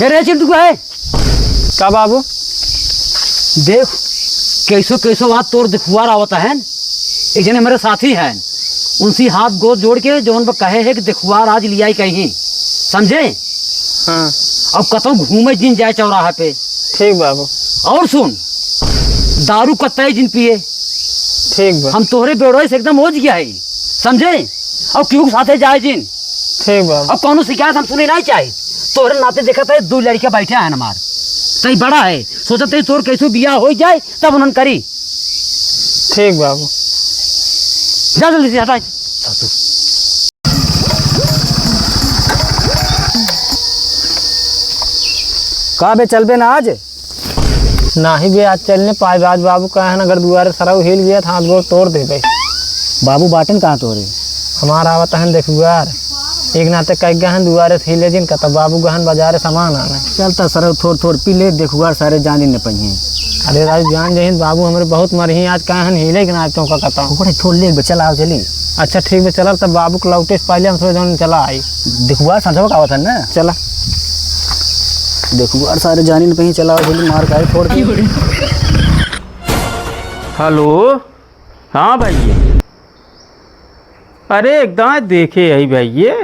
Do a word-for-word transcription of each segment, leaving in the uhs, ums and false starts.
अरे चिंटू का है? का बाबू? देख, कैसो कैसो वहाँ तोर देखुआर आवत है। एक जने हमारे साथी हैं, उनसे हाथ गोड़ जोड़ के जौन बा कहे है कि देखुआर आज लियाई कहीं, समझे? हाँ। अब कतौ घूमे जिन जाए चौराहा पे। ठीक बाबू। और सुन, दारू कतई जिन पिए। ठीक बा। हम तोहरे बेड़ोए से एकदम ओज गया है, समझे? और केहू के साथे जाए जिन। ठीक बा। अब कौनो शिकायत हम सुने नहीं चाहे। तोहरे नाते देखत है, दो लड़के बैठे हैं हमार, तई बड़ा है, सोचत है तोर कैसे बियाह हो जाए, तब उन्हन करी। ठीक बाबू। जा जल्दी से हटा। का बे, चलबे ना आज? नाही बे, आज चल न पाए। आज बाबू कहे न, अगर दुआरे सरऊ हिल गया, हाथ गोड़ तोड़ देबे। बाबू बाटन कहाँ तोरे? हमार आवत हन देखुआर। एक नाते कह गहन दुआरे से हिले जिन, कत बाबू गहन बाजारे सामान आने। चल त सरऊ थोड़ थोड़ पी ले, देखुआर सारे जान न पइहें। अरे राजू, जान जहिन बाबू हमरे बहुत मरही, आज कहन हिले के ना तो का कता। ओकरे थोड़ ले बे, चल आओ चली। अच्छा ठीक बे, चलल तब बाबू के लौटे से पहले हम थोड़े जन चला आई। देखुआर संझवा का आवत हन ना। चला। देखुआर सारे जानी न पइहें, चला आओ चली, मार खाए थोड़ के। हेलो, हाँ भइया। अरे एक दाँय देखे हई भइया।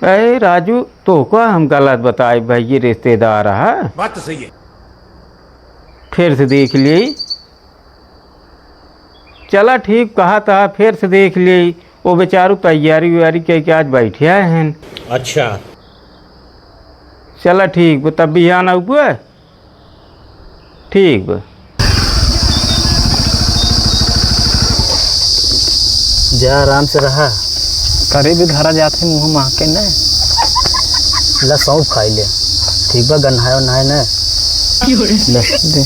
अरे राजू, तोहका हम गलत बताई भइया, रिश्तेदार है। बात तो सही है। फिर से देख ली। चला ठीक कहा था, फिर से देख ली। वो बेचारू तैयारी व्यारी कइ के आज बैठे हैं। अच्छा। चला ठीक, वो तब बिहान आउबे। ठीक बा। जा आराम से रहा। करे भी धरा जात है मुँह महके न। ला सौंफ खाई ले। ठीक बा, गन्हायो नहाए न। ले। दे।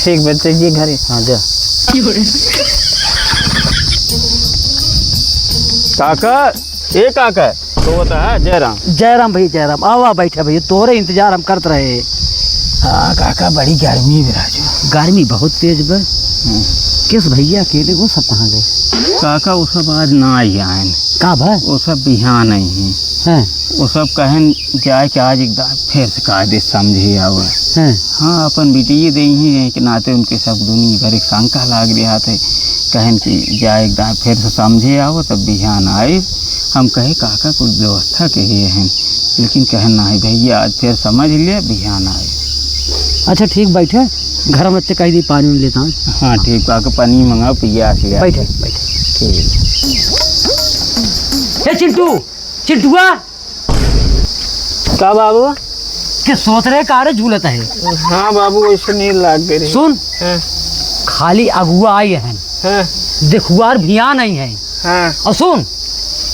ठीक बा, चलिए घरे। हाँ, जा। काका, ए काका, तो होता है जयराम। जयराम भइया, जयराम। आवा, बैठा भइया, तोहरे इंतजार हम करत रहे। हाँ काका, बड़ी गर्मी बा राजू। गर्मी बहुत तेज बा। हम्म। किस भइया अकेले, वो सब कहाँ गए? काका, वो सब आज ना आई आएन। का भा? वो सब बिहान आई हैं। हैं। वो सब कहन जाए कि आज एक दाँय फिर से कायदे समझे आवे। हैं। हाँ, अपन बिटिये देइ ही हैं कि नाते उनके सब दुनिया भर एक शंका लाग रहा थे। कहन कि जाए एक दाँय फिर से समझे आवे, तब बिहान आए। हम कहे, "काका, कुछ व्यवस्था के ही हैं।" लेकिन कहन, "नहीं भइया, आज फिर समझ लिया, बिहान आए।" अच्छा, ठीक, बैठे, घर में ते कह दी, पानी लेता हूँ। हाँ, ठीक, काका, पानी मंगाओ, पियास लिया। बैठे, बैठे। ठीक। ए, चिंटू, चिंटुआ। का बाबू? के सोच रहे का रे झूलत है? हाँ बाबू, वैसे नींद लाग गई रही। सुन, हाँ। खाली अगुआ आई हैं। हाँ। देखुआर भियान आई हैं। हाँ। और सुन,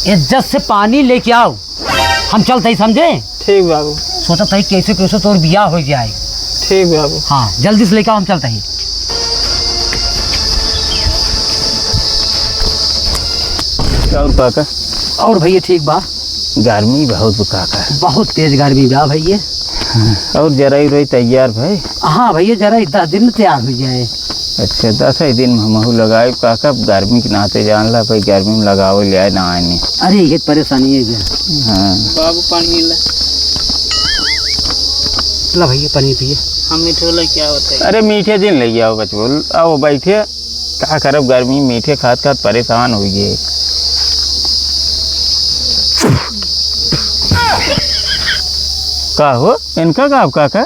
इज्जत से पानी लेके आओ, हम चलत ही, समझे? ठीक बाबू। सोचत ही कैसे कैसे तोर बियाह हो जाए। ठीक बाबू। हाँ, जल्दी से लेके आओ, हम चलत ही। और काका? और भइया ठीक बा। गर्मी बहुत बा काका। बहुत तेज गर्मी बा भइया। हाँ, और जराई उराई तैयार भए? हाँ भइया, जराई दस दिन में तैयार हो जाए। अच्छा, दस ही दिन में हमहू लगाए काका, गर्मी के नाते जान ला भाई, गर्मी में लगावे ले आए ना आए नहीं। अरे ये परेशानी है भइया। हाँ। बाबू पानी ला। ला भइया पानी पिए। हम मीठे वाला क्या होता है? अरे मीठे जिन ले आओ बचबो, आओ बैठे। का करब, गर्मी मीठे खात खात परेशान होइ गए। का हो, इनका का, का, का?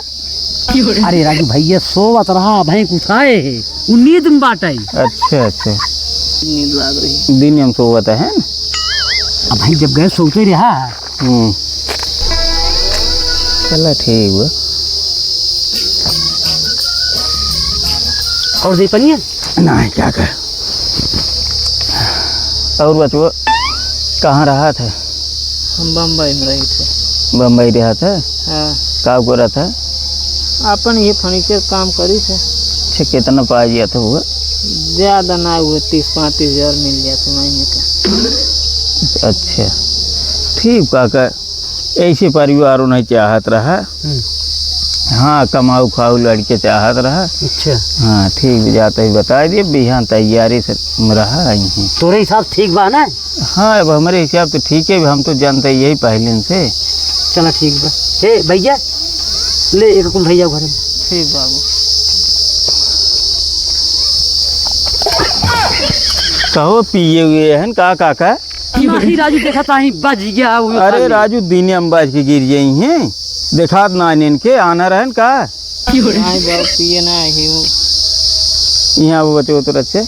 अरे राजू भइया सोवत रहा, भैंक उठाए है, उ नींद में बाटे। अच्छा, अच्छा। नींद लाग रही। दिन में सोवत है ना? अब भाई जब गए सोते रहा। हम्म। चला ठीक बा। और दे पनिया? नहीं, क्या कर। और बचबो, कहाँ रहा था? हम बम्बई में रही थे। बम्बई रहा था? हाँ। का करा था? अपन ये फर्नीचर काम करी थे। अच्छा, कितना पा गया था हुआ? ज्यादा ना हुआ, तीस पैंतीस हजार मिल जाते महीने का। अच्छा, ठीक काका, ऐसे परिवारों नहीं चाहत रहा। हम्म। हाँ, कमाऊ खाऊ लड़के चाहत रहा। अच्छा। हाँ, ठीक, जाते ही बताइ दिए, बिहान तैयारी से रहा यहीं। तोरे हिसाब ठीक बा ना? हाँ, अब हमरे हिसाब तो ठीक है, हम तो जानते यही पहले से। चला ठीक बा। हे भैया, ले एक कुल भैया घरे में। ठीक बाबू। कहो पिए हुए हन का काका? नाही राजू, देखा ताही बज गया वो अरे खाली। राजू, दिने हम बज के गिर जाई हैं, देखात ना इनके आना रहन का? नाही बाबू, पिए ना ही वो। यहाँ वो बचे उतर अच्छे।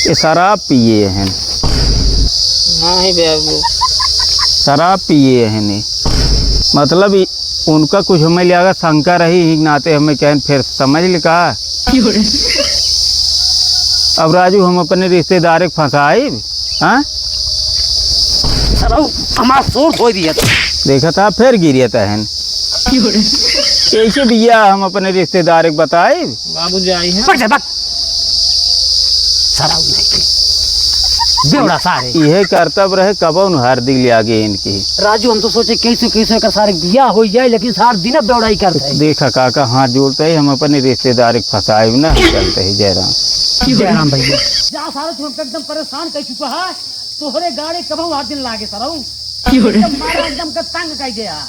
ये शराब पिए हैं। नाही बाबू। शराब पिए हैं ने। मतलब ई उनका कुछ हमें लिया शंका रही ही नाते हमें कहन फिर समझ ले का? अब राजू हम अपने रिश्तेदार के फंसाइब, हाँ? सरऊ, हमार शोर धोई दिया था। देखा था, फिर गिरिया तहन। कैसे भैया हम अपने रिश्तेदार के बताइब? बाबू जाई है। पक जा, पक। सरऊ नहीं के। बेवड़ा सारे। इहे करतब रहे, कबहुँ हर दिल ले आगे इनके। राजू, हम तो सोचे कैसे, कैसे कर सारे बियाह हो जाए, लेकिन सार दिन बेवड़ा ही करते हैं। देखा काका, हाथ जोड़ते ही हम अपने रिश्तेदार के फंसाइब ना, हम चलते ही जयराम। जयराम भैया। जा सारे, तू हमका एकदम परेशान कर चुका है। तोहरे गाड़ी कबहुँ आठ दिन लागे सरऊ। क्यों रे? एकदम मारा एकदम का तंग कर दे यार।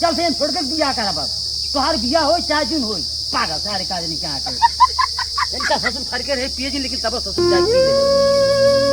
चल से छोड़ के बियाह करब अब। तोहार बियाह होई चाहे जून होई। पागल सारे काज नहीं क्या आके। इनका ससुर फड़ के रहे पिए जी, लेकिन तब ससुर जाए पी ले।